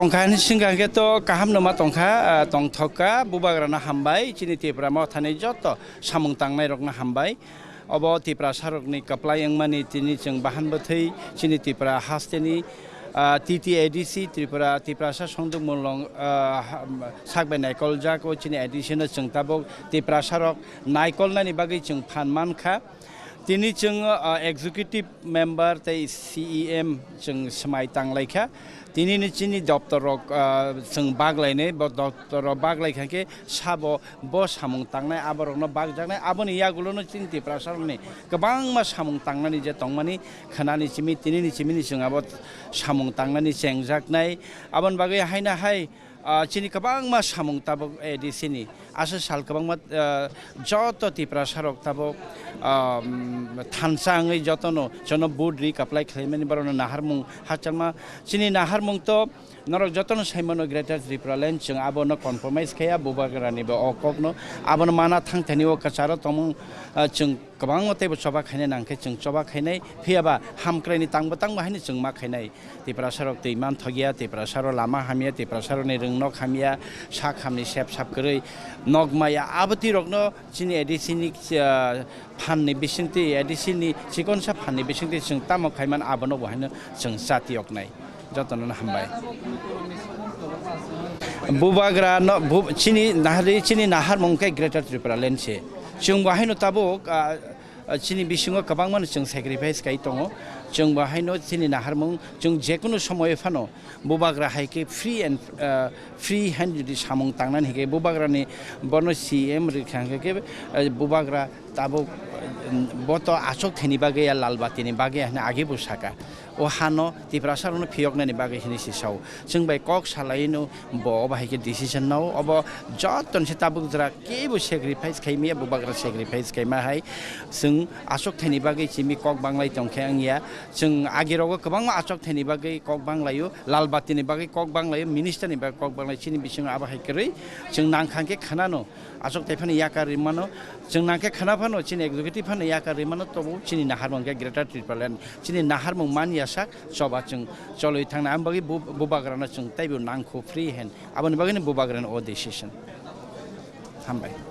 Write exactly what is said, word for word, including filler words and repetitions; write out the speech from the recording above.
Tongkha hwnwi swngkha hwnkhe to kaham no ma tongkha, ah, tongthokka, bubagrano hambai, chini Tipra mothani joto samung tangnairokno hambai. Obo Tiprasarokni kwplai wngmani tini chwng bahan bwthwi chini Tipra hasteni, ah, T T A D C, Tripura, Tiprasa Songduk Mulong, ah, ha-, sakbai naikoljak o chini A D C no chwng tabuk Tiprasarok naikolnani bagwi chwng phan mankha. Tini chwng, ah, executive member tei C E M chwng swmai tanglaikha. Tini ni chini doptor rok, ah, chwng baglainai, bo doptor rok baglaikha khe sabo bo samung tangnai, aborokno bagjaknai, aboni yagulono chini Tiprasarokni kwbangma samung tangnani je tongmani khwnani simi, tini ni simi ni chwng abo samung tangnani chengjaknai. Aboni bagwi haino hai, ah, chini kwbangma samung tabuk A D C ni. Aswk sal kwbangma, ah, joto Tiprasarok tabuk, ah, um, thansa wngwi jotono jono vote ri kaplai khlaimani borokno naharmung hachangma. Chini naharmung to norok jotono saimano Greater Tripura Land, chwng abono compromise khaiya, bubagrani bo o kokno abono mana thangthani o kwcharo tongmung, ah, chwng kwbangma teibo choba khaina nangkhe chwng choba khainai, phiyaba hamkraini tangbo tangbo haino chwng ma khainai. Tiprasarok twi manthokya, Tiprasarok lama hamya, Tiprasarokni rwngnok hamya, sak hamni sep sap kwrwi nok maya, abo twi rokno chini A D C ni, ah, phanni bisingtwi, A D C ni chikonsa phanni bisingtwi chwng tamo khaiman abono bo haino chwng chati oknai. Jotono hambai. Bubagra no, bu-, chini nahari, chini naharmung khe Greater Tripura Land se. Chwng bo haino tabuk, ah, ah, chini bisingo kwbangmano chwng sacrifice kai tongo. Chwng bo haino chini naharmung, chwng jekunu somoyo phano bubagra hai khe free and, ah, free hand jodi samung tangnani hai khe bubagrani bono C M rikha hwnkhe khe, ah, bubagra tabuk, ah, bo to achuk thani bagwi ya lal batini bagwi ya hwnwi age bo saka. O hano Tiprasarokno phiyoknani bagwi hwnwi se sao. Chwng bai kok salaino bo obo hai khe decision nao. Obo joto ni se tabuk jora kebo sacrifice khai maya, bubagra sacrifice khai ma hai. Chwng achuk thani bagwi chini kok banglai tong khe wngya. Chwng agi rogo kwbangma achuk thani bagwi kok banglaio, lal batini bagwi kok banglaio, minister ni bagwi kok banglaio. Chini bisingo abo hai kwrwi chwng nangkha khe khwnano. Achuk tai phano yakar rimano, chwng nangkhe khwna phano chini executive phano yakar rimano, tobo chini naharmung khe Greater Tripura Land, chini naharmung man yasak choba chwng cholwi thangnai, ang bagwi bu-, bubagrano chwng teibo nangkho free hand, aboni bagwino bubagrano o decision. Hambai.